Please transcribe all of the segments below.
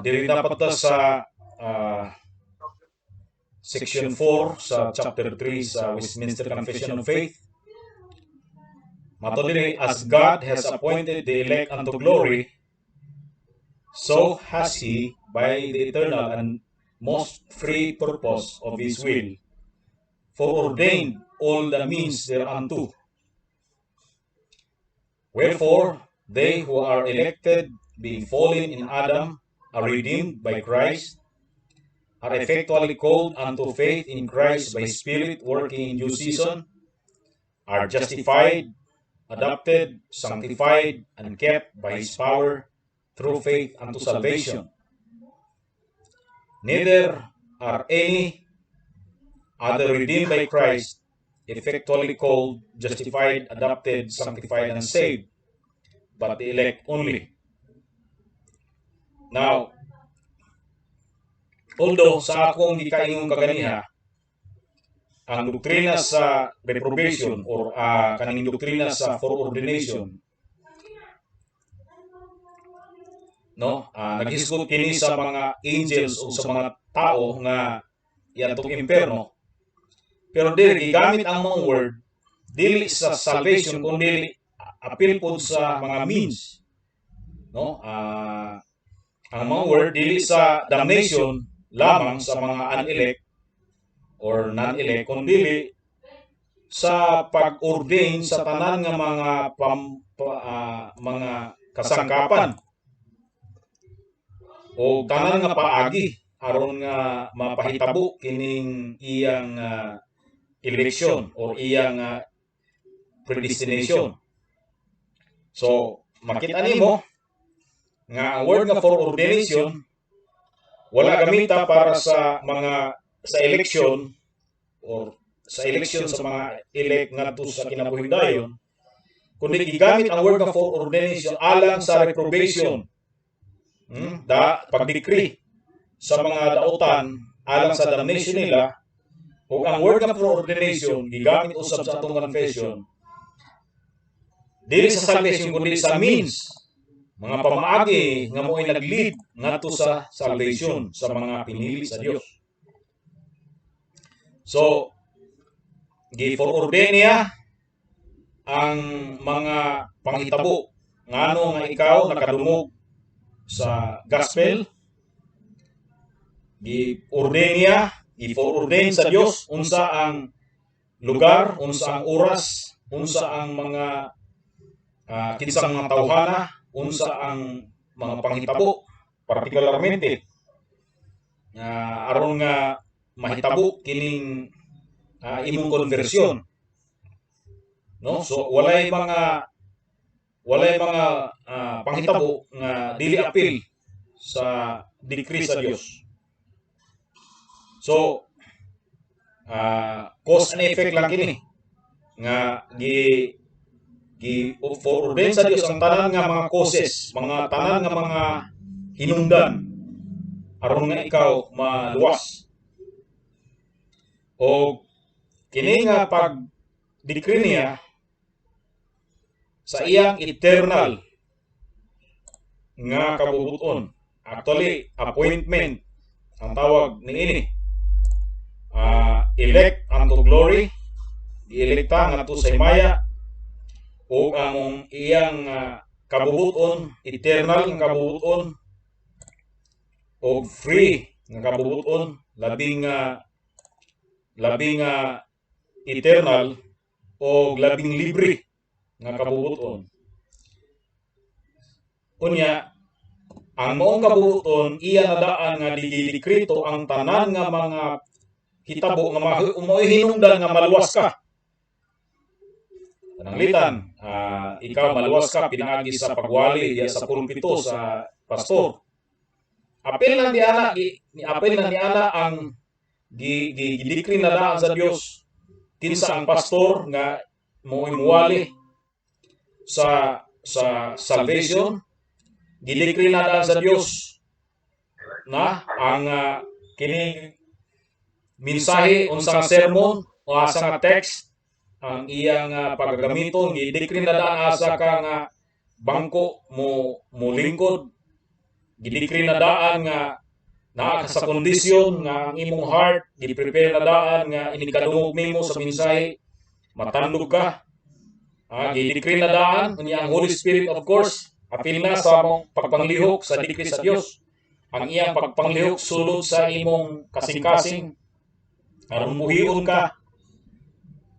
Diri dapat ta sa section 4 sa chapter 3 sa Westminster Confession of Faith. Mato diri, "As God has appointed the elect unto glory, so has he, by the eternal and most free purpose of his will, foreordained all the means thereunto. Wherefore, they who are elected, being fallen in Adam, are redeemed by Christ, are effectually called unto faith in Christ by Spirit working in due season, are justified, adopted, sanctified, and kept by His power through faith unto salvation. Neither are any other redeemed by Christ, effectually called, justified, adopted, sanctified, and saved, but the elect only." Now, although sa akong gikaingon kaganiha, ang doktrina sa reprobation or kaning doktrina sa foreordination, no, naghisgot kini sa mga angels o sa mga tao nga iadtong impierno, pero dili gigamit ang mga word dili sa salvation kundi apil pod sa mga means, no. Ang mga word dili sa damnation lamang sa mga unelect or non-elect kundi sa pag-ordain sa tanan nga mga mga kasangkapan o tanan nga paagi aron nga mapahitabo kining iyang election or iyang predestination. So, makita nimo nga ang word nga foreordination wala gamita para sa mga sa election or sa election sa mga elect ngadto sa kinabuhing dayon, kundi gigamit ang word nga foreordination alang sa reprobation, Da pag-decree sa mga dautan alang sa damnation nila. Ug ang word nga foreordination gigamit usab sa atong confession dili sa salvation kundi sa means, mga pamaagi nga mo'y nag-lead ngadto sa salvation sa mga pinili sa Dios. So, gi-foreordain niya ang mga panghitabo ngano nga ikaw nakadungog sa gospel. Gi-ordain niya, gi-foreordain sa Dios unsa ang lugar, unsa ang oras, unsa ang mga kinsang mga tawhana, unsa ang mga panghitabo partikularmente nga aron nga mahitabo kining imong conversion, no. So walay mga panghitabo nga dili apil sa decree sa Dios. So cause and effect lang kini nga gi gi foreordain sa Dios ang tanan nga mga causes, mga tanan nga mga hinungdan aron nga ikaw maluwas. O kini nga pag decree niya sa iyang eternal nga kabubuton. Actually, appointment ang tawag niini. Elect unto glory, gielekta ngadto sa himaya ug ang iyang kabubuton, eternal nga kabubuton ug free nga kabubuton, labing eternal o labing libre nga kabubuton. Unya, ang maong kabubuton iya nadaan nga gidekreto ang tanan nga mga hitabo nga mao'y hinungdan nga maluwas ka. Pananglitan, ikaw maluwas ka pinaagi sa pagwali diya sa pulpito sa pastor. Apil na ni ana, ni apil na ni ana ang gi, gi, gidecree na daan sa Dios kinsa ang pastor nga mo'y muwali sa salvation. Gidecree na daan sa Dios na ang kini mensahe, unsa nga sermon o asa nga text ang iyang paggamiton. Gidecree na daan asa ka nga bangko mo mo lingkod. Gi-decree na daan nga naa ka sa kondisyon nga ang imong heart gi-prepare na daan nga inig kadungog nimo sa mensahe, matandog ka. Gi-decree na daan unya ang Holy Spirit, of course, apil na sa among pagpanglihok sa decree sa Dios. Ang iyang pagpanglihok sulod sa imong kasing-kasing aron buhion ka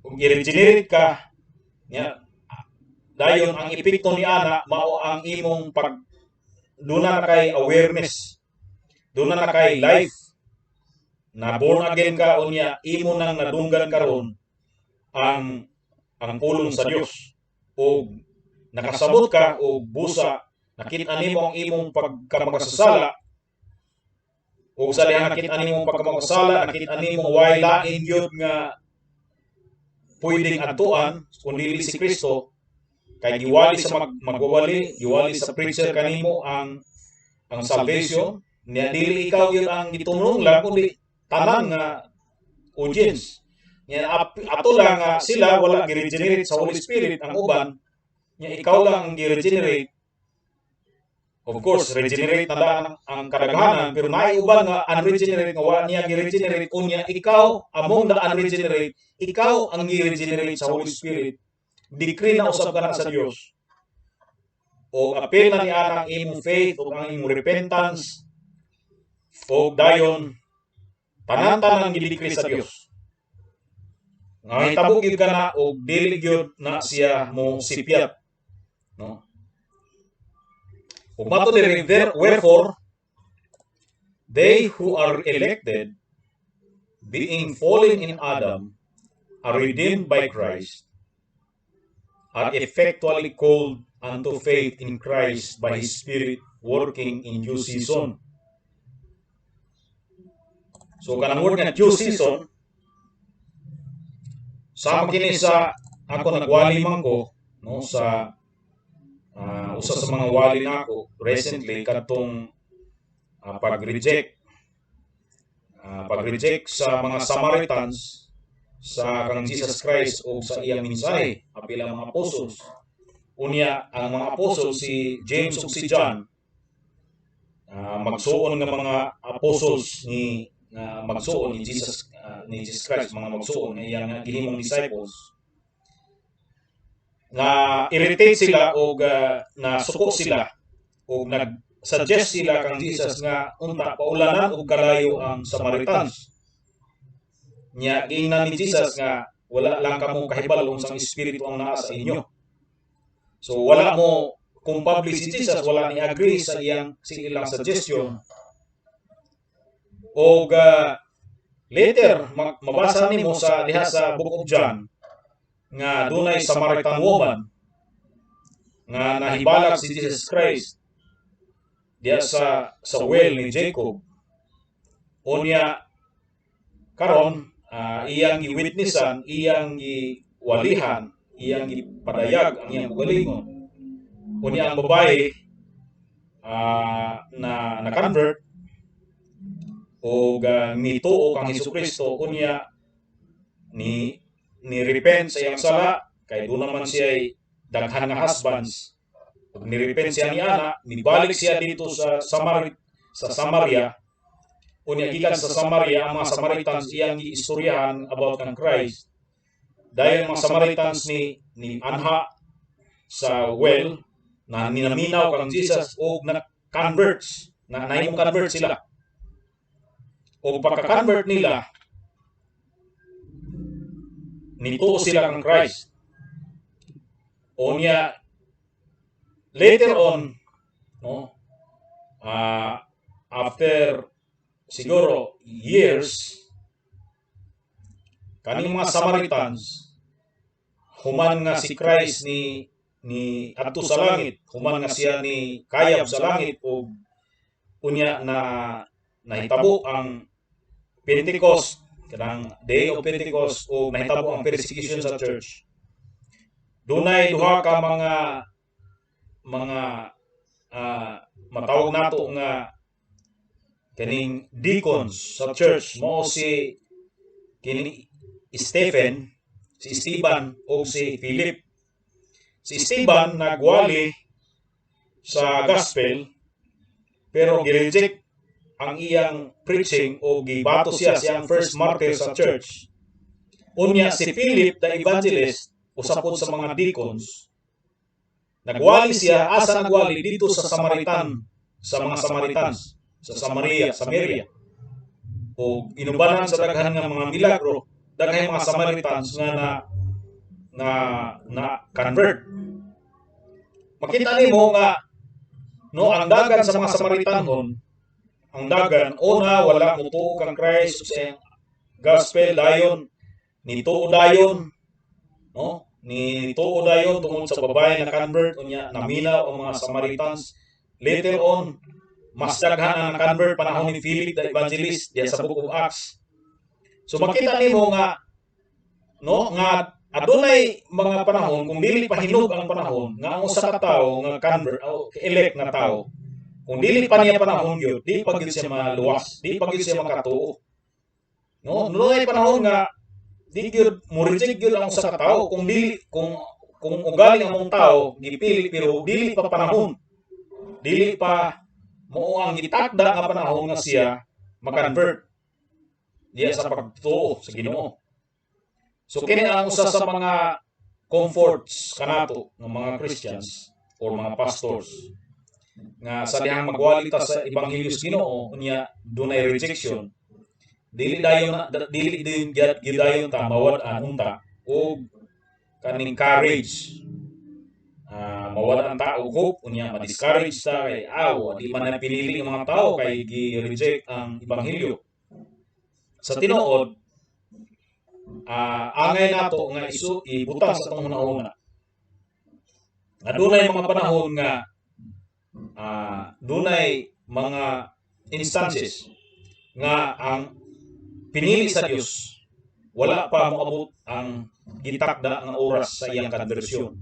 ug i-regenerate ka nya. Dayon ang epekto ni ana mao ang imong pag duna na kay awareness, duna na kay life na born again ka. Unya imo nang nadunggan karon ang pulong sa Dios ug nakasabot ka og busa nakita nimo ang imong pagkamakasasala, ug sa diha nakita nimo ang pagkamakasala, nakita nimo way lain gyud nga pwedeng adtuan kun dili si Kristo, kay giwali sa magwawali, giwali sa preacher kanimo ang salvation niya. Dili ikaw gyud ang gitunong lang kundi tanan nga audience niya. Ato lang nga sila wala gi-regenerate sa Holy Spirit ang uban niya, ikaw lang ang gi-regenerate. Of course, regenerate na daan ang kadaghanan, pero naay uban nga unregenerate nga wala niya gi-regenerate. Unya ikaw, among the unregenerate, ikaw ang gi-regenerate sa Holy Spirit. Decree na usab ka na sa Dios o apil na ni ang imong faith o ang imong repentance, o dayon tanan-tanan gi-decree sa Dios nga hitabo gyud ka na og dili gyud na siya mo sipyat, no? Ug mato diri, "Wherefore they who are elected, being fallen in Adam, are redeemed by Christ, are effectually called unto faith in Christ by His Spirit working in due season." So kanang word nga due season, sama kini sa ako nagwali man ko, no, sa usa sa mga wali nako recently, kadtong pag-reject sa mga Samaritans sa kang Jesus Christ o sa iyang mensahe, apil ang mga apostles. Unya ang mga apostles, si James ug si John, magsuon nga mga apostles ni nga magsuon ni Jesus Christ, mga magsuon nga iyang gihimong disciples, na irritate sila og na suko sila og nag-suggest sila kang Jesus nga unta paulanan og kalayo ang Samaritans. Nya giingnan ni Jesus nga wala lang kamo kahibalo unsang espiritu ang naa sa inyo. So wala mo kung publish si Jesus, wala ni agree sa iyang si ilang suggestion. Og later mabasa nimo sa diha sa Book of John nga dunay Samaritan woman nga nahibalak si Jesus Christ diha sa well ni Jacob. Unya karon iyang giwitnessan, iyang giwalihan, iyang gipadayag ang iyang kaugalingon. Unya ang babae na na-convert og nituo kang Hesukristo. Unya ni repent sa iyang sala kay doon naman siya daghan nga husbands, ug ni repent siya ni ana, nibalik siya dito sa Samaria. Unya gikan sa Samaria, ang mga Samaritans iyang giistoryahan about kang Christ. Dayon ang mga Samaritans ni anha sa well na ninaminaw kang Jesus og na converts na nahimong convert sila. O pagka-convert nila, nituo sila kang Christ. Unya later on, no, after siguro years, kaning mga Samaritans, human nga si Christ ni adto sa langit, human nga siya ni kayab sa langit ug unya na nahitabo ang Pentecost, kanang Day of Pentecost, o nahitabo ang persecution sa church. Dunay duha ka mga matawag nato nga kaning deacons sa church, mao si kini Stephen, si Esteban o si Philip. Si Esteban nagwali sa gospel. Pero gi-reject ang iyang preaching o gibato siya, siyang first martyr sa church. Unya si Philip the evangelist, usa pod sa mga deacons, nagwali siya. Asa nagwali? Dito sa Samaritan, sa mga Samaritans sa Samaria, Samaria. O inubanan sa daghan nga mga milagro, daghan mga Samaritans nga na convert. Makita nimo nga, no, ang dagan sa mga Samaritanon, ang dagan una wala motuo kang Christ sa iyang gospel, dayon nituo dayon, no, nituo dayon tungod sa babae na convert. Unya naminaw ang mga Samaritans. Later on, mas daghan ang na-convert panahon ni Philip the evangelist diya sa Book of Acts. So makita nimo nga, no, nga adunay mga panahon, kung dili pa hinog ang panahon nga ang usa ka tawo nga convert o elect nga tawo, kung dili pa niya panahon gyud, di pa gyud siya maluwas, di pa gyud siya makatuo, no? Dunay panahon nga di gyud mo reject gyud ang usa ka tawo kung dili kung ugali ang mong tao gipili pero dili pa panahon, dili pa mao ang gitakda nga panahon nga siya ma-convert diya sa pagtuo sa Ginoo. So kini ang usa sa mga comforts kanato ng mga Christians or mga pastors nga sa dihang magwali ta sa ebanghelyo sa Ginoo, unya dunay rejection, dili dayon na dili din gyud dayon ta mawad-an unta og kaning courage, mawad-an ta og hope, unya ma-discourage ta kay aw, di man na pinili ang mga tao kay gi-reject ang ebanghelyo. Sa tinuod, angay nato nga isu ibutang sa atong hunahuna nga dunay mga panahon nga dunay mga instances nga ang pinili sa Dios, wala pa moabot ang gitakda nga oras sa iyang konbersyon.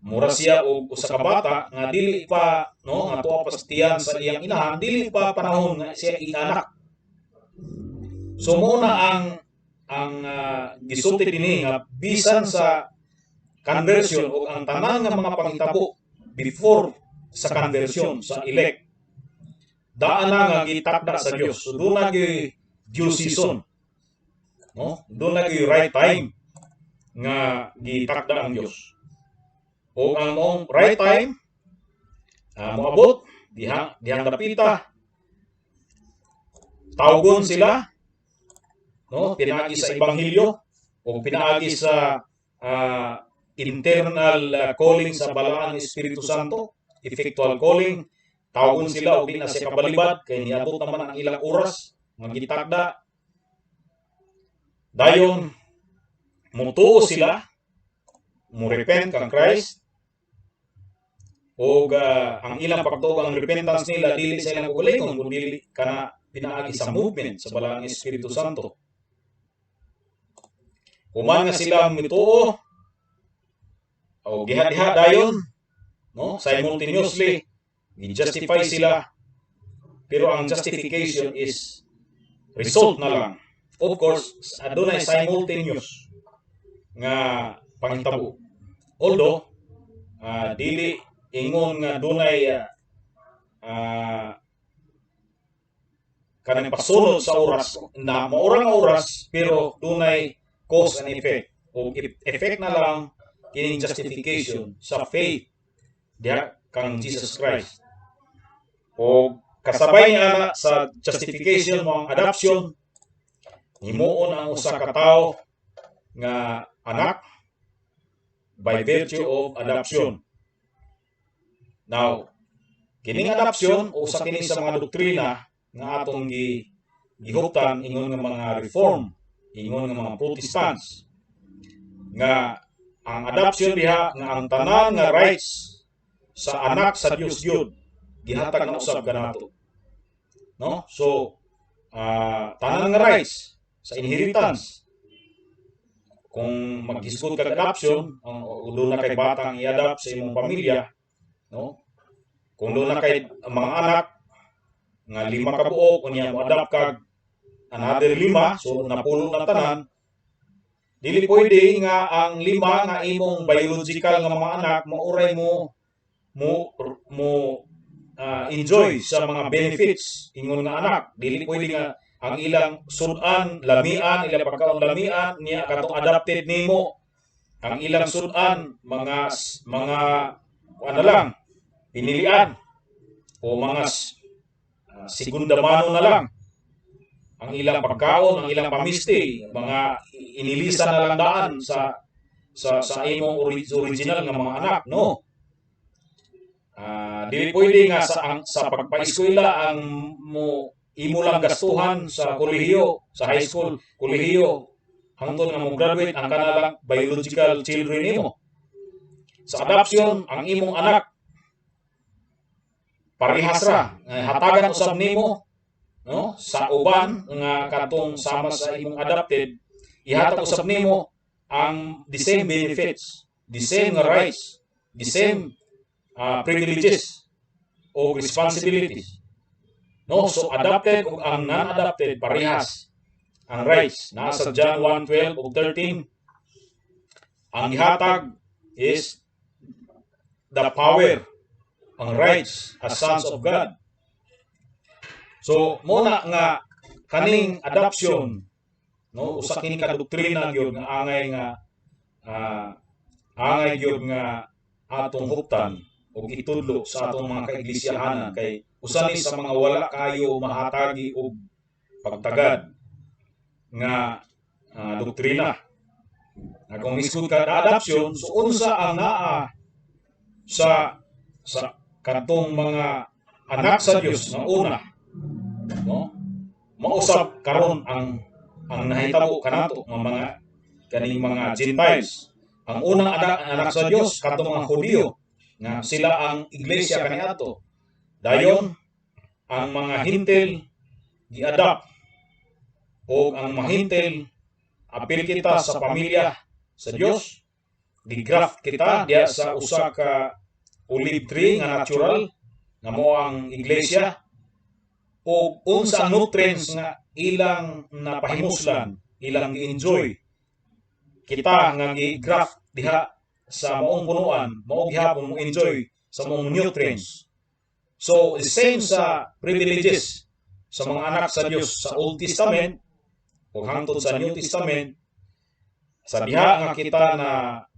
Mura siya og usa ka bata nga dili pa, no, nga tuwa pa sa tiyan sa iyang inahan, dili pa panahon nga siya ianak. So mao na ang gisulti dinhi nga bisan sa conversion o ang tanan nga mga panghitabo before sa conversion sa elect, daan na nga gitakda sa Dios. So doon na gyud due season, no, doon na gyud right time nga gitakda ang Dios. O ang maong right time moabot dihang dapita, tawgon sila, no, pinaagi sa ebanghelyo o pinaagi sa internal calling sa Balaan Espiritu Santo, effectual calling. Tawgon sila og di na siya kabalibad kay niabot naman ang ilang oras nga gitakda. Dayon mutuo sila, mo repent kang Christ og ang ilang pagtuo, ang repentance nila, dili sa ilang kaugalingon kun dili kana pinaagi sa movement sa Balaang Espiritu Santo. Human nga sila mituo o giha-diha dayon, no, simultaneously gi-justify sila, pero ang justification is result na lang. Of course, adunay simultaneous nga panghitabo, although dili ingon nga dunay kanang pasunod sa oras na maura nga oras, pero dunay cause and effect o effect na lang kining justification sa faith diha kang Jesus Christ. O kasabay niya na sa justification mo ang adoption. Himuon ang usa ka tawo nga anak by virtue of adoption. Now, kining adoption, usa kini sa mga doktrina nga atong gihuptan ingon nga mga reform, ingon nga mga Protestants, nga ang adoption diha nga ang tanan nga rights sa anak sa Dios gyud gihatag na usab kanato. No? So, tanan nga rights sa inheritance, kung maghisgot kag adoption, ang doon na kay batang i-adopt sa imong pamilya, no? Kung doon na kay mga anak nga lima ka buok, unya mo adopt kag another lima, so napulo na tanan. Dili pwede nga ang lima nga imong biological nga mga anak mauray mo mo mo enjoy sa mga benefits ingon nga anak. Dili pwede nga ang ilang sudan lamian, ilang pagkaon lamian niya katong adopted nimo, ang ilang sudan mga ano lang, pinilian o mga segunda mano na lang ang ilang pagkaon, ang ilang pamisti, mga inilisan na lang daan sa imong original nga mga anak, no? Dili pwede nga sa pagpa-eskwela ang mo imo lang gastuhan sa kolehiyo, sa high school, kolehiyo, hangtod nga mo graduate ang kanalang biological children nimo. Sa adoption, ang imong anak parehas ra nga hatagan usab nimo, no, sa uban nga katong sama sa imong adopted, ihatag usab nimo ang the same benefits, the same rights, the same privileges o responsibilities, no? So adopted ug ang non-adopted, parehas ang rights. Naa sa John 1:12 ug 13, ang gihatag is the power, ang rights as sons of God. So mo na nga kaning adoption, no, usa kini ka doktrina gyud nga angay gyud nga atong huptan ug itudlo sa atong mga kaiglisyahanan kay usa ni sa mga wala kayo mahatagi og pagtagad nga doktrina. Nga kung iskud ka adoption, so unsa ang naa sa katong mga anak sa Dios nga una, no, mausab karon ang nahitabo kanato nga mga kaning mga Gentiles. Ang unang anak sa Dios, katong mga Hudiyo nga sila ang iglesia kaniadto. Dayon ang mga Hintil gi-adopt o ang mga Hintil, apil kita sa pamilya sa Dios, gigraft kita diya sa usa ka olive tree nga natural nga mo ang iglesia, o unsa ang nutrients nga ilang napahimuslan, ilang gi-enjoy, kita nga gi-graft diha sa maong punuan, mao gihapon mo enjoy sa maong nutrients. So the same sa privileges sa mga anak sa Dios sa Old Testament ug hangtod sa New Testament, sa diha nga kita na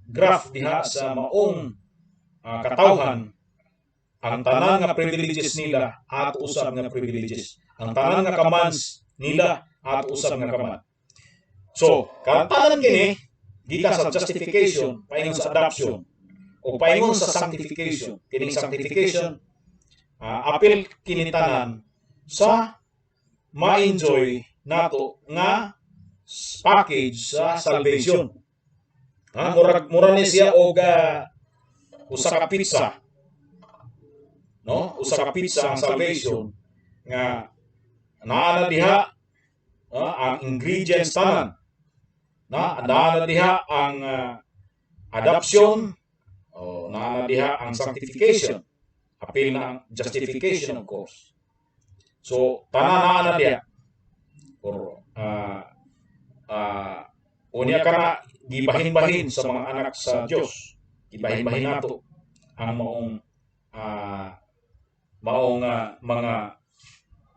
graft diha sa maong katawhan, ang tanan nga privileges nila, ato usab nga privileges. Ang tanan nga commands nila, ato usab nga command. So tanan kini gikan sa justification paingon sa adoption o paingon sa sanctification. Kining sanctification, apil kini tanan sa ma-enjoy nato nga package sa salvation. Ha, murag mura ni siya og usa ka pizza. No? Usa ka pizza ang salvation nga naa na diha ang ingredients tanan. Na naa na diha ang adoption o naa na diha ang sanctification. Apil na ang justification, of course. So tanan naa na diha. Or unya kana gibahin-bahin sa mga anak sa Dios. Gibahin-bahin nato ang maong mga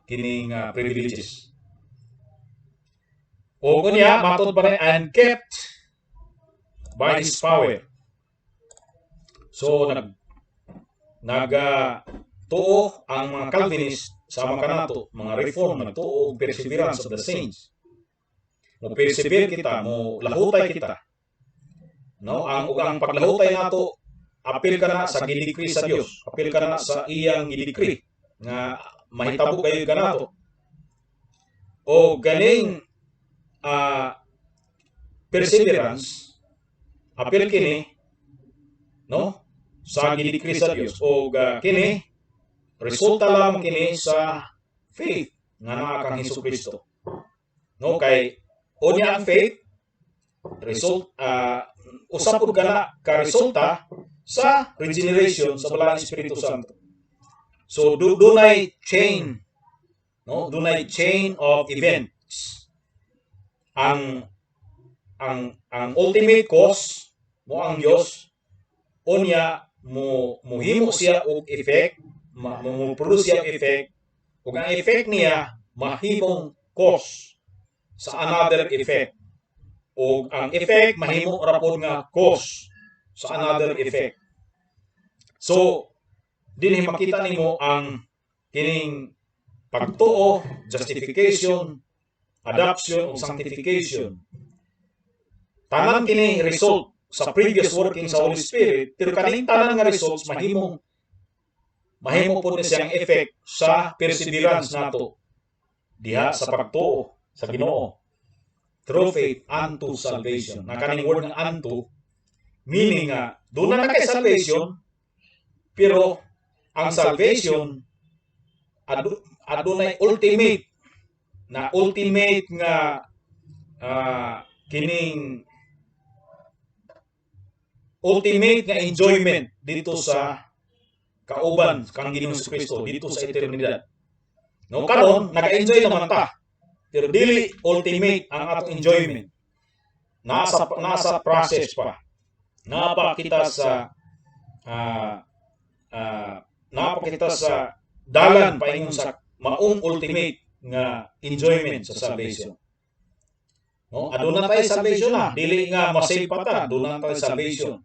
kining privileges. O kunya matod pa rin, and kept by His power. So naga tuo ang mga Calvinist sama kanato, mga Reform, nagtuo og perseverance of the saints. Mo persevere kita, mo lahutay kita. No, ang ug ang paglahutay nato apil kana sa gidecree sa Dios, apil kana sa iyang gidecree nga mahitabo kayo kanato. O ganing perseverance, apil kini, no, sa gidecree sa Dios, o kini resulta lamang kini sa faith nga naa kang Hesukristo. No, kay unya ang faith result, usab pud kana ka resulta sa regeneration sa Balaang Espiritu Santo. So dunay chain, no, dunay chain of events. Ang ultimate cause mo ang Dios, unya mo muhimo siya og effect. Mo produce siyang effect ug ang effect niya mahimong cause sa another effect ug ang effect mahimo ra pod nga cause sa another effect. So dinhi makita nimo ang kining pagtuo, justification, adoption ug sanctification. Tanan kini result sa previous working sa Holy Spirit, pero kaning tanan nga results mahimo pod ni siyang effect sa perseverance nato diha sa pagtuo sa Ginoo through faith unto salvation. Na kaning word nga "unto", meaning nga duna na kay salvation, pero ang salvation adunay ultimate na ultimate nga kining ultimate nga enjoyment dito sa kauban kang Ginoong Kristo dito sa eternidad. No, karon naka-enjoy naman ta. Pero dili ultimate ang atong enjoyment. Nasa process pa. Naa kita sa naa pa kita sa dalan paingon sa maong ultimate nga enjoyment sa salvation. No, aduna tayo salvation na, dili nga masave pa ta, aduna tayo salvation.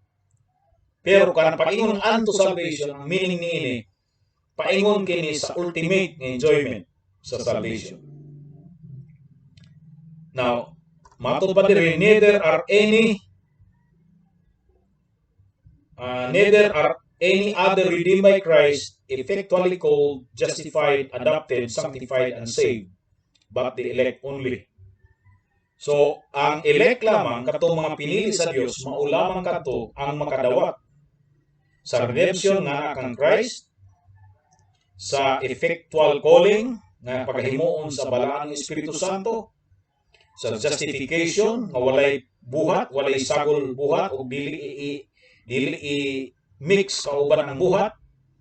Pero kanang paingon unto salvation, ang meaning niini paingon kini sa ultimate nga enjoyment sa salvation. Now, matod pa diri, neither are any other redeemed by Christ, effectually called, justified, adopted, sanctified, and saved, but the elect only. So, ang elect lamang, katong mga pinili sa Dios, mao lamang kato ang makadawat sa redemption nga kang Christ, sa effectual calling nga pagahimuon sa Balaang Espiritu Santo, sa justification nga walay buhat, walay sagol buhat ug dili i mix kauban ang buhat,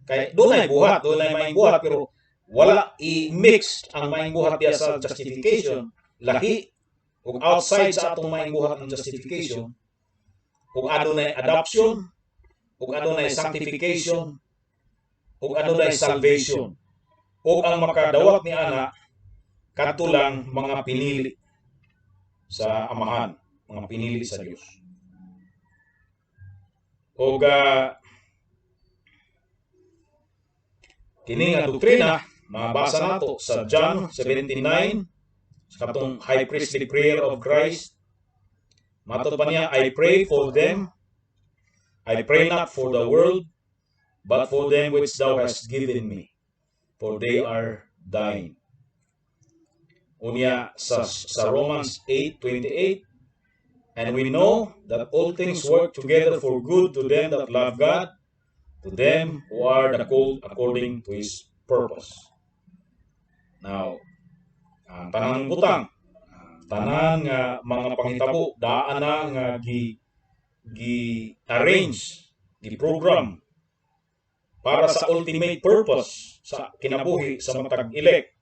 kay dunay buhat, dunay maayong buhat, pero wala i-mix ang maayong buhat diya sa justification, lahi ug outside sa atong maayong buhat ang justification, ug adunay adoption, ug adunay sanctification, ug adunay salvation. Ug ang makadawat ni ana kadto lang mga pinili sa Amahan, mga pinili sa Dios. Ug kini nga doktrina mabasa nato sa John 17:9, sa katong high priestly prayer of Christ. Matod pa niya, "I pray for them. I pray not for the world, but for them which thou hast given me, for they are thine." Unya sa Romans 8:28, "And we know that all things work together for good to them that love God, to them who are the called according to His purpose." Now, ang tanang butang, tanan nga mga panghitabo, daan na nga gi arrange, gi program para sa ultimate purpose sa kinabuhi sa matag elect.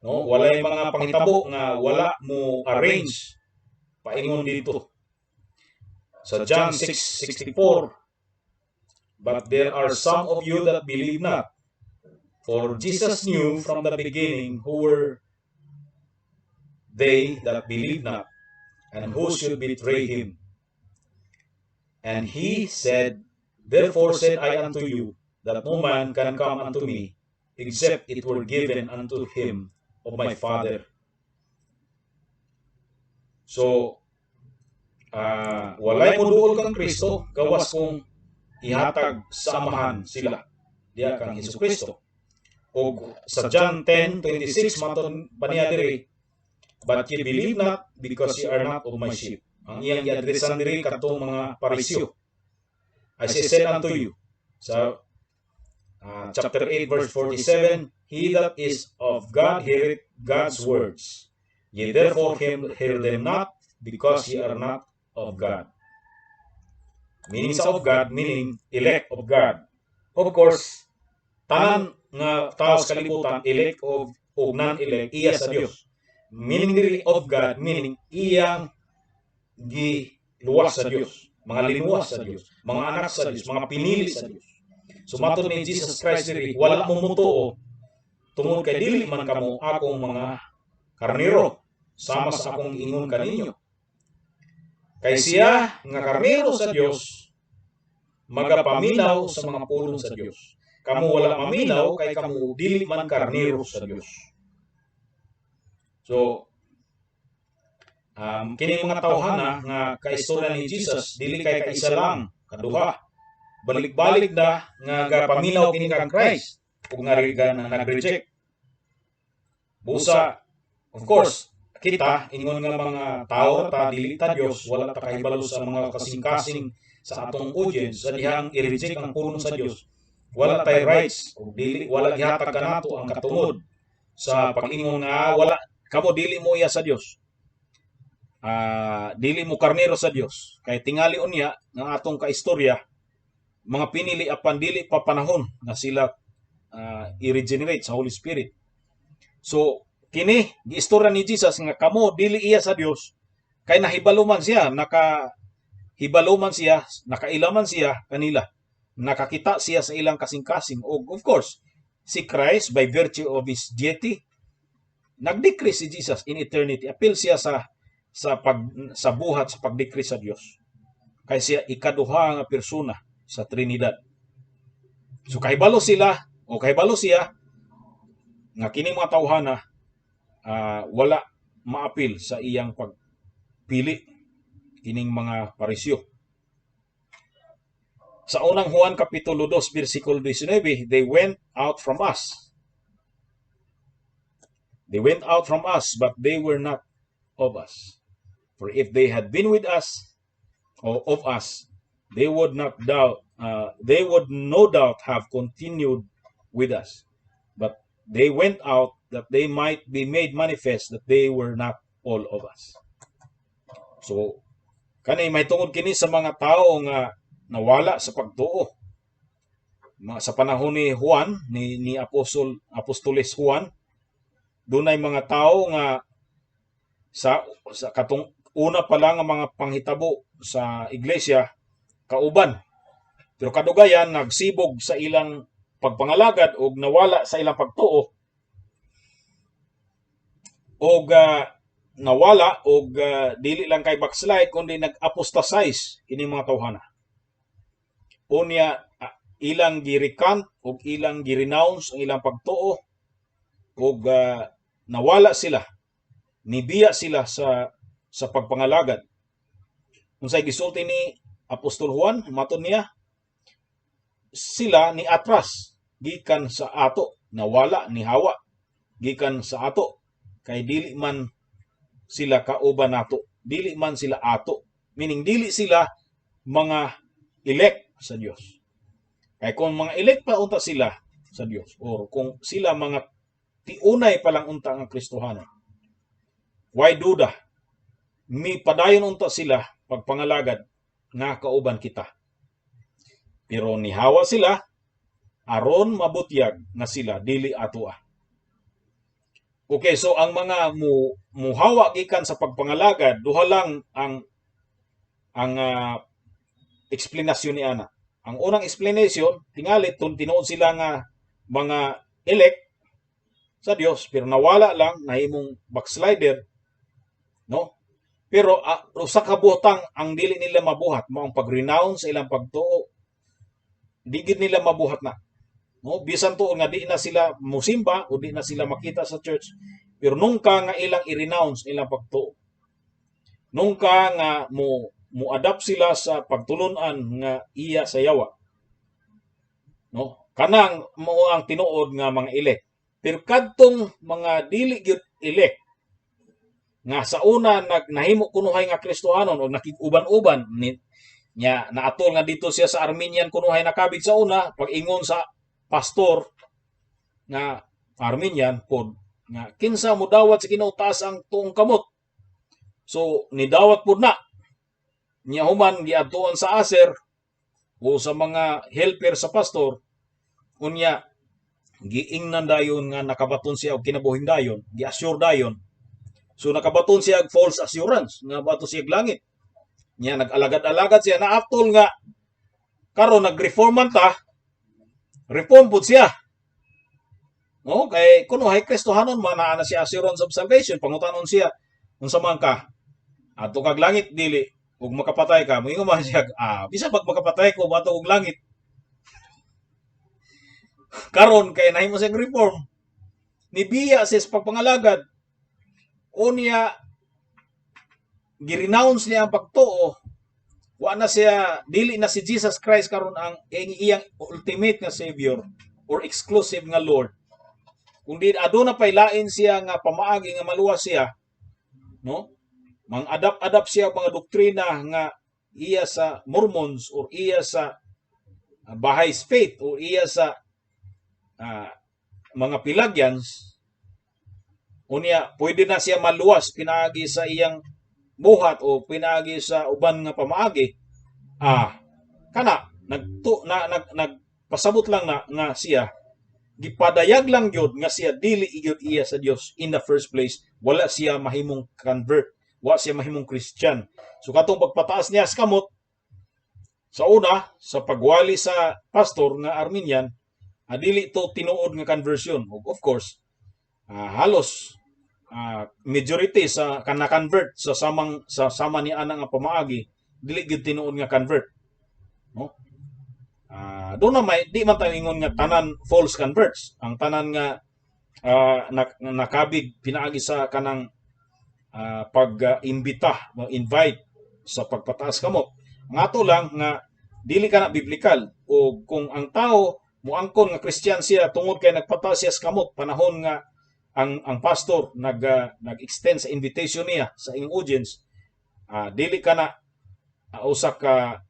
No, walay mga panghitabo nga wala mo arrange paingon dito. Sa John 6:64, "But there are some of you that believe not. For Jesus knew from the beginning who were they that believed not, and who should betray him. And he said, Therefore said I unto you, that no man can come unto me, except it were given unto him of my Father." So, walay moduol kang Kristo, gawas kung ihatag sa Amahan sila diya kang Hesus Kristo. Og sa John 10:26, matod pa niya diri, "But ye believe not, because ye are not of my sheep." Ang iyang giadresan diri kadtong mga Pariseo. "As I said unto you," sa chapter 8 verse 47, "He that is of God heareth God's words. Ye therefore him hear them not, because ye are not of God." Meaning sa "of God", meaning elect of God. Of course, tanan nga tao sa kalibutan, elect of o non-elect, iya sa Dios. Meaning diri "of God", meaning iyang giluwas sa Dios, mga linuwas sa Dios, mga anak sa Dios, mga pinili sa Dios. So matod ni Jesus Christ diri, "Wala mo mutuo tungod kay dili man kamo akong mga karnero, sama sa akong giingon kaninyo. Kay siya nga karnero sa Dios magapaminaw sa mga pulong sa Dios. Kamo wala maminaw kay kamo dili man karnero sa Dios." So kini mga tawhana nga kaistorya ni Jesus, dili kay kaisa lang kaduha, balik-balik na nga gapaminaw kini kang Christ ug nga na nag-reject. Busa, of course, kita ingon nga mga tao ta, dili ta Dios, wala ta kahibalo sa mga kasing-kasing sa atong audience sa dihang i-reject ang pulong sa Dios. Wala tay rights ug dili, wala gihatag kanato ang katungod sa pag-ingon nga wala kamo, dili mo iya sa Dios. Dili mo karnero sa Dios. Kay tingali unya nga atong kaistorya, mga pinili apan dili pa panahon nga sila i-regenerate sa Holy Spirit. So kini giistorya ni Jesus nga kamo dili iya sa Dios kay nahibalo man siya, naka hibalo man siya, nakaila man siya kanila. Nakakita siya sa ilang kasing-kasing og of course si Christ, by virtue of his deity, nag-decrease si Jesus in eternity. Apil siya sa buhat sa pag-decrease sa Dios. Kay siya ikaduha nga persona sa Trinidad. So kahibalo sila o kahibalo siya nga kining mga tawhana wala maapil sa iyang pagpili kining mga Pariseo. Sa Unang Juan kapitulo 2 bersikulo 19, "They went out from us. They went out from us, but they were not of us. For if they had been with us, or of us, they would not doubt, they would no doubt have continued with us. But they went out that they might be made manifest that they were not all of us." So, kani may tungod kini sa mga tao nga nawala sa pagtuo. Sa panahon ni Juan, ni Apostol Apostoles Juan, dunay mga tao nga sa katong una pa lang ang mga panghitabo sa iglesia, kauban. Pero kadugayan nagsibog sa ilang pagpangalagad og nawala sa ilang pagtuo og nawala og dili lang kay backslide kundi nag-apostatize kini mga tawhana. Unya ilang gi-recant og ilang gi-renounce ang ilang pagtuo og nawala sila, nibiya sila sa pagpangalagad. Unsay gisulti ni Apostol Juan? Matod niya, sila ni atras gikan sa ato, nawala, nihawa gikan sa ato kay dili man sila kauban nato, dili man sila ato, meaning dili sila mga elect sa Dios. Kay kung mga elect pa unta sila sa Dios or kung sila mga tiunay pa lang unta nga Kristohanon, why duda mi padayon unta sila pagpangalagad nga kauban kita? Pero nihawa sila aron mabutyag nga sila dili atoa. Okay, so ang mga mu muhawa gikan sa pagpangalagad, duha lang ang eksplanasyon ni ana. Ang unang explanation, tingali tun tinuod sila nga mga elect sa Dios pero nawala lang, nahimong backslider, no? Pero usa ka butang ang dili nila mabuhat mao ang pag-renounce sa ilang pagtuo. Di gid nila mabuhat na. No, bisan tuod nga di na sila musimba o di na sila makita sa church, pero nungka nga ilang i-renounce ilang pagtuo. Nungka nga mo mo adapt sila sa pagtulunan nga iya sa yawa. No? Kanang mao ang tinuod nga mga elect. Pero kadtong mga dili gyud elect nga sa una nag nahimo kunuhay nga Kristohanon o nakig-uban-uban ni nya, naatol nga dito siya sa Arminian kunuhay, nakabig sa una, pag-ingon sa pastor nga Arminian pod nga kinsa mo dawat sa Ginoo, taas ang tuong kamot. So nidawat pod na niya, human giadtuan sa usher o sa mga helper sa pastor. Unya giingnan dayon nga nakabaton siya og kinabuhing dayon, gi-assure dayon. So nakabaton siya og false assurance nga bato siya og langit. Nya nag-alagad-alagad siya, naaptol nga karon nag-reform man ta. Reform pud siya. No, kay kuno hay Kristohanon man, naa na siya assurance of salvation, pangutanon siya, "Unsa man ka? Adto kag langit, dili? Ug makapatay ka?" Moingon man siya, "Ah, bisa pag makapatay ko, moadto og langit." Karon kay nahimo siyang reform. Nibiya siya sa pagpangalagad. Unya gi-renounce niya ang pagtuo. Wa na siya, dili na si Jesus Christ karon ang iyang ultimate nga savior or exclusive nga Lord. Kung di aduna pay lain siya nga pamaagi nga maluwas siya, no? Mang-adapt-adapt siya mga doktrina nga iya sa Mormons or iya sa Baha'is faith or iya sa mga Pelagians. Unya pwede na siya maluwas pinaagi sa iyang buhat o pinaagi sa uban nga pamaagi. Kana nagtu na nag nagpasabot lang na nga siya gipadayag lang gyud nga siya dili gyud iya sa Dios in the first place. Wala siya mahimong convert, wa siya mahimong Christian. So katong pagpataas niya sa kamot sa una sa pagwali sa pastor nga Arminian, dili to tinuod nga conversion. Ug of course, halos majority sa kana convert sa samang sa sama ni ana nga pamaagi, dili gyud tinuod nga convert, no? Doon na may di man tayo ingon nga tanan false converts, ang tanan nga nakabig pinaagi sa kanang pag-imbita, invite sa pagpataas kamot. Ang ato lang nga dili ka na biblical o kung ang tao muangkon nga Christian siya tungod kay nagpataas siya sa kamot panahon nga ang pastor nag-extend sa invitation niya sa iyong audience, dili ka na usa ka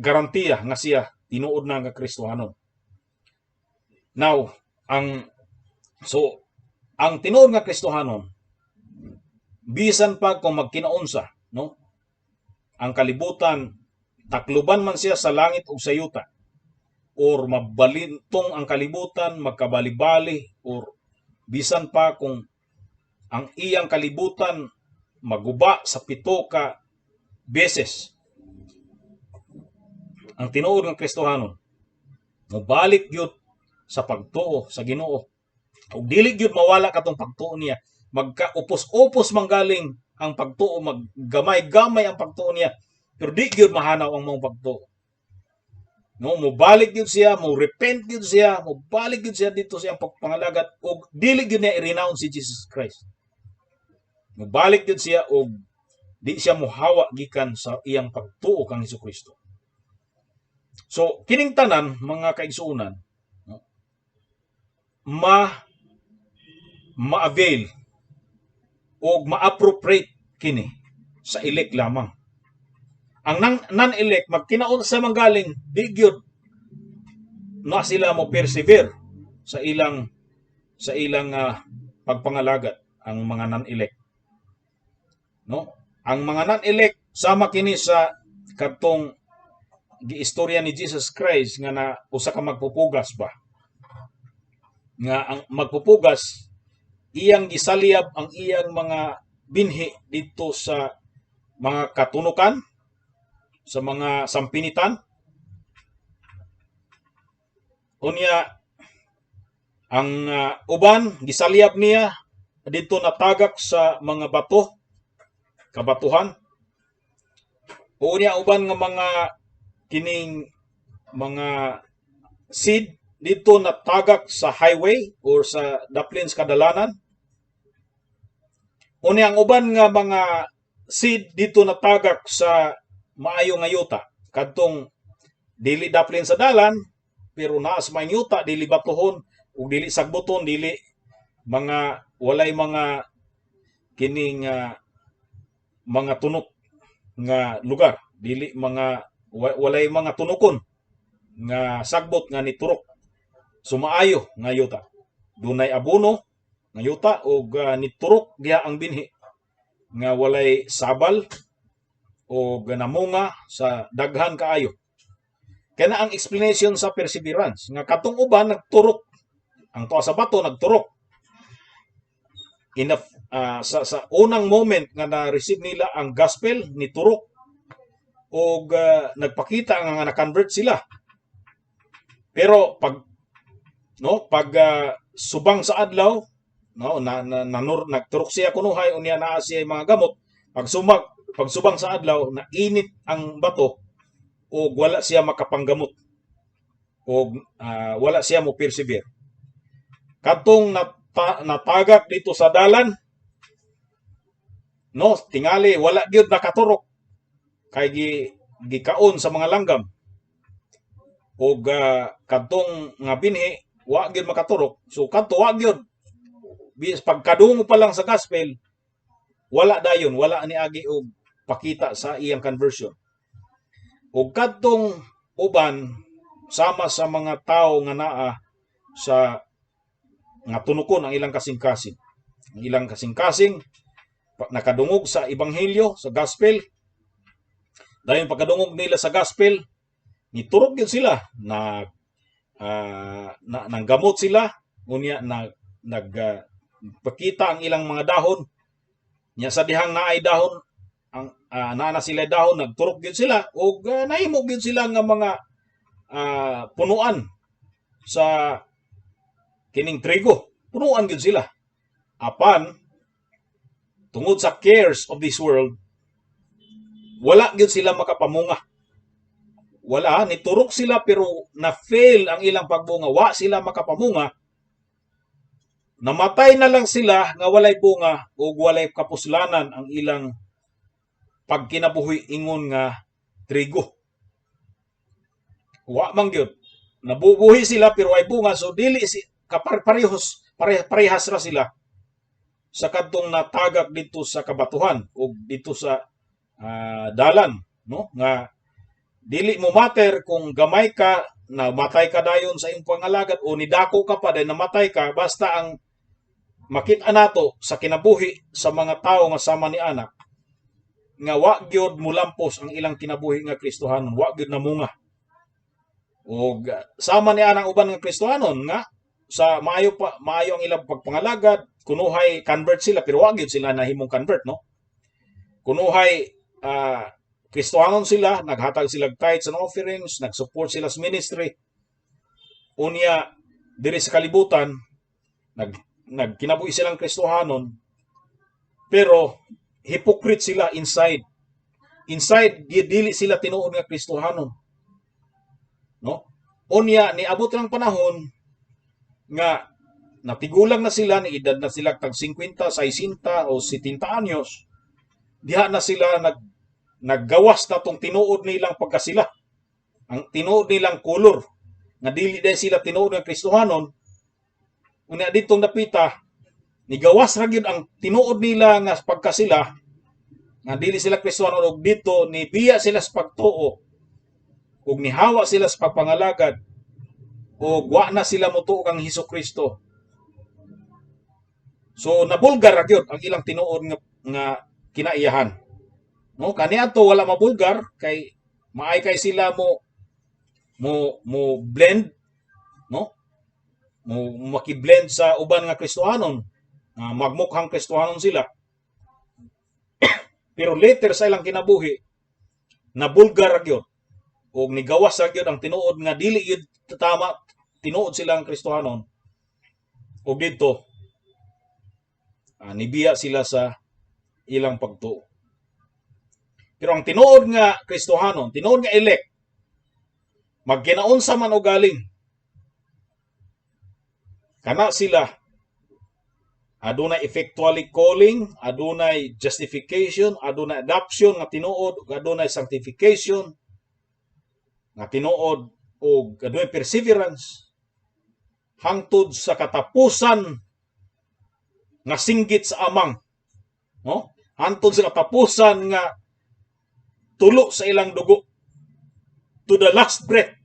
garantiya nga siya tinuod na nga Kristohanon. Now, ang so ang tinuod nga Kristohanon, bisan pa kung magkinaunsa, no? Ang kalibutan, takluban man siya sa langit ug sa yuta or mabalintong ang kalibutan, magkabali-bali, or bisan pa kung ang iyang kalibutan maguba sa 7 ka beses, ang tinuod nga Kristohanon mobalik gyud sa pagtuo sa Ginoo ug dili gyud mawala katong pagtuo niya. Magkaupos-upos man galing ang pagtuo, maggamay-gamay ang pagtuo niya, pero di gyud mahanaw ang maong pagtuo, no? Mobalik gyud siya, mo repent gyud siya, mobalik gyud siya dito sa iyang pagpangalagad ug dili gyud niya i-renounce si Jesus Christ. Mobalik gyud siya ug di siya mohawa gikan sa iyang pagtuo kang Hesukristo. So kining tanan, mga kaigsuonan, no, ma-avail o ma-appropriate kini sa elect lamang. Ang non-elect, magkinaunsa man galing, di gyud na sila mo persevere sa ilang pagpangalagad, ang mga non-elect. No? Ang mga non-elect, sama kini sa katong giistorya ni Jesus Christ nga na usa ka magpupugas ba? Nga ang magpupugas, iyang gisalyab ang iyang mga binhi dito sa mga katunukan, sa mga sampinitan. Unya ang uban gisalyab niya dito natagak sa mga bato, kabatuhan. Unya uban nga mga kining mga seed dito natagak sa highway or sa daplin sa kadalanan. Unya ang uban nga mga seed dito natagak sa maayo nga yuta, kadtong dili daplin sa dalan pero naa sa maayong yuta, dili batuhon ug dili sagbuton, dili mga walay mga kining mga tunok nga lugar, dili mga walay mga tunokon nga sagbot nga niturok. So maayo nga yuta, dunay abono nga yuta ug niturok diha ang binhi nga walay sabal o namunga sa daghan kaayo. Kaya na ang explanation sa perseverance nga katong uban nagturok, ang tuwa sa bato nagturok in sa unang moment nga na-receive nila ang gospel, niturok og nagpakita nga na-convert sila. Pero pag, no, pag subang sa adlaw, no, na, na, nanur, nagturok siya kunuhay, unya naa siya mga gamot. Pag subang sa adlaw, na init ang bato ug wala siya makapanggamot og wala siya mo persevere. Katong natagak dito sa dalan, no, tingali wala gyud nakaturok kay gikaon sa mga langgam ug kadtong nga binhi wa gyud makaturok. So kadto wa gyud, pagkadungog pa lang sa gospel, wala dayon, wala ni agi og pakita sa iyang conversion. Ug kadtong uban, sama sa mga tawo nga naa sa nga tunukon ang ilang kasing-kasing. Ang ilang kasing-kasing nakadungog sa ebanghelyo, sa gospel. Dayon pagkadungog nila sa gospel, niturok gyud sila na nanggamot sila, unya na nag pakita ang ilang mga dahon nya. Sa dihang naay dahon ang naa na sila dahon, nagturok gyud sila ug nahimo gyud sila nga mga punuan sa kining trigo. Punuan gyud sila. Apan tungod sa cares of this world, wala gyud sila makapamunga. Wala, niturok sila pero na-fail ang ilang pagbunga. Wa sila makapamunga. Namatay na lang sila nga walay bunga ug walay kapuslanan ang ilang pagkinabuhi ingon nga trigo. Wa man gyud. Nabubuhi sila pero way bunga, so dili si kapar parehos parehas ra sila sa kadtong natagak dito sa kabatuhan o dito sa dalan, no, nga dili mo matter kung gamay ka, namatay ka dayon sa imong pangalagad, o nidako ka pa dayon namatay ka. Basta ang makita nato sa kinabuhi sa mga tawo nga sama ni ana, nga wa gyud mulampos ang ilang kinabuhi nga Kristohanon, wa gyud namunga. Og sama ni anang uban nga Kristohanon nga sa maayo pa, maayo ang ilang pagpangalagad, kunuhay convert sila pero wa gyud sila nahimong convert, no? Kunuhay Kristohanon sila, naghatag sila tithes and offerings, nag-support sila sa ministry. Unya diri sa kalibutan, nagkinabuhi silang Kristohanon pero hypocrite sila inside. Inside dili sila tinuod nga Kristohanon, no? Unya niabot ng panahon nga natigulang na sila, ni edad na sila tag 50, 60 o 70 anyos, diha na sila naggawas na tong tinuod nilang pagkasila, ang tinuod nilang kolor, nga dili diay sila tinuod nga Kristohanon. Unya ditong dapita, nigawas ra gyud ang tinuod nila nga pagkasila, nga dili sila Kristohanon, ug dito nibiya sila sa pagtuo ug nihawa sila sa pagpangalagad ug wa na sila motuo kang Hesus Kristo. So nabulgar ra gyud ang ilang tinuod nga kinaiyahan, no? Kaniadto wala mabulgar kay maay kay sila mo blend, no, mo maki-blend sa uban nga Kristohanon, magmukhang Kristohanon sila. Pero later sa ilang kinabuhi, nabulgar ra gyud ug nigawas ra gyud ang tinuod nga dili gyud tama tinuod silang Kristohanon, ug didto nibiya sila sa ilang pagtuo. Pero ang tinuod nga Kristohanon, tinuod nga elect, magkinaunsa man og galing, kana sila adunay effectually calling, adunay justification, adunay adoption nga tinuod, ug adunay sanctification nga tinuod, ug adunay perseverance hangtod sa katapusan nga singgit sa Amang, no, hangtod sa katapusan nga tulo sa ilang dugo, to the last breath,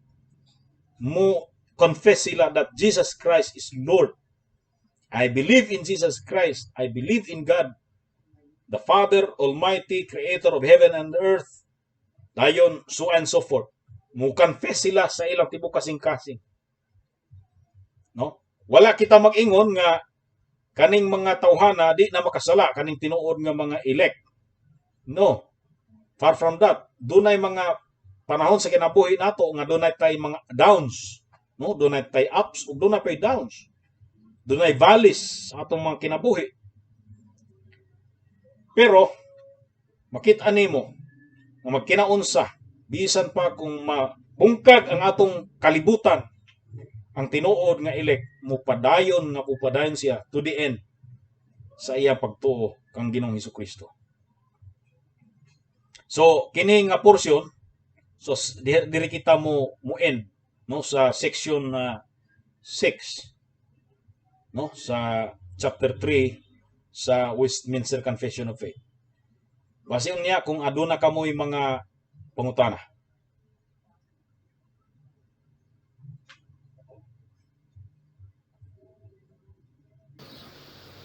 mo confess sila that Jesus Christ is Lord. I believe in Jesus Christ. I believe in God, the Father Almighty, creator of heaven and earth. Dayon, so and so forth. Mo confess sila sa ilang tibok kasing-kasing. No? Wala kita mag-ingon nga kaning mga tawhana di na makasala, kaning tinuod nga mga elect. No. Far from that. Dunay mga panahon sa kinabuhi nato nga dunay tay mga downs. No, dunay tay ups ug dunay pay downs. Dunay valleys sa atong mga kinabuhi. Pero makita nimo nga magkinaunsa, bisan pa kung mabungkag ang atong kalibutan, ang tinuod nga elect mupadayon nga pupadayon siya to the end sa iya pagtuo kang Ginoong Hesukristo. So kini nga portion, so diri kita mo end, no, sa section na 6, no, sa chapter 3 sa Westminster Confession of Faith. Basi unya kung aduna kamoy mga pangutana.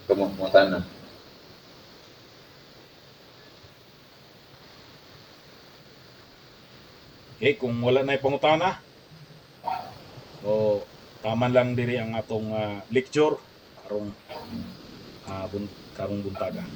Kamo, pangutana. Okay, kung wala na pangutana, so taman lang diri ang atong lecture karong karong buntaga.